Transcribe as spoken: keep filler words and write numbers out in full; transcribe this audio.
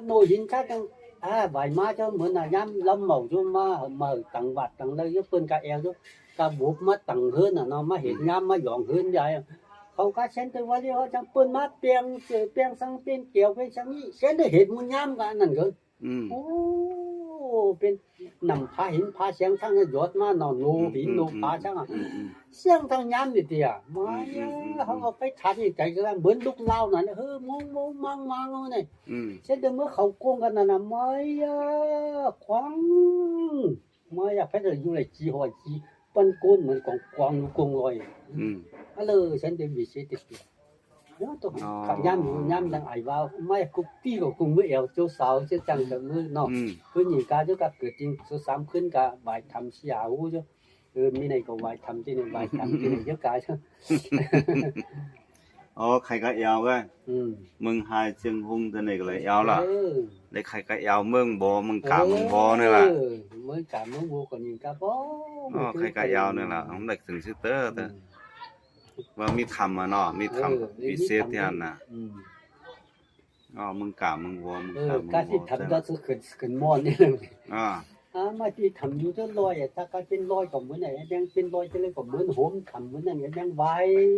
โนหินซะจัง อ่า ไหวมาเจ้าเหมือนน่ะ ย้ำลำเหมาอยู่มา มาตังวัดตังเลยอยู่ เปิ้นกะแอวอยู่ กะบุกมาตังเฮือนน่ะเนาะ มาเห็นย้ำมาหยองเฮือนยาย เขากะเช่นตัวว่าเรียกว่าจังเปิ้นมาเปลียงเจอเปลียงสังเปลียงเกี่ยวเปลียงสังนี่ เช่นได้เห็นมุนย้ำกะอันนั้นเกิน อืม โอ้ เป็นน้ำผาหินผาเสียงทั้งหยดมาเนาะ โนหินโนผาช่างอ่ะ อืม อืม เสียงทั้งย้ำนี่เดีย มา อืม อืม อืม เขาเอาไปทันนี่ไกลก็ได้ เหมือนลูกเหล้านั่น เออ มองมองมังมังเอาเนี่ย อืม เช่นเดียวเมื่อเขาโกงกันนั่นน่ะ ไม่อะ ขวาง ไม่อะ แพ้แต่อยู่ในจีหอยจี ปั้นโกนเหมือนกองกองอยู่กองลอย อืม อะเลย ฉันเดินมีเสียติดตัว เนาะ ต้อง อ๋อ ย้ำอยู่ ย้ำดังไอ้ว่า ไม่กุ๊กตี้ก็กุ๊กมือแอวเจ้าสาวเจ้าจังกับมือเนาะ อืม เพื่อนหญิงกาเจ้ากะเกิดจริง สองสามคืนกะบ่ายทำเสียหูเจ้า เออ มีไหนก็ไหว้ทำที่ไหน ไหว้ทำที่ไหน เดี๋ยวกาย อ๋อ ใครก็เอาก็ อืม เมืองไฮเชียงฮุงตัวนี้ก็เลยเอาล่ะ เออ ได้ใครก็เอาเมืองบ่ เมืองกา เออ เมืองบ่นี่ล่ะ เมืองกา เมืองบ่ก็ยิงกาบ่ อ๋อ ใครก็เอานี่ล่ะ มันได้ถึงชื่อเตอร์เตอร์ อืม ว่ามีธรรมอะเนาะ มีธรรม เออ พิเศษที่อันน่ะ อืม อ๋อ เมืองกา เมืองบ่ เมืองา เออกา เมืองบ่ กาสิทำ ใช่ไหม ก็คือขึ้น ขึ้นม่อนนี่เลย อ่า อ่า มาที่ทำอยู่เท่าลอยอ่ะ ถ้ากาเป็นลอยก็เหมือนไหน ยังเป็นลอยจะเลยก็เหมือนโหมทำเหมือนนั่น ยังไหว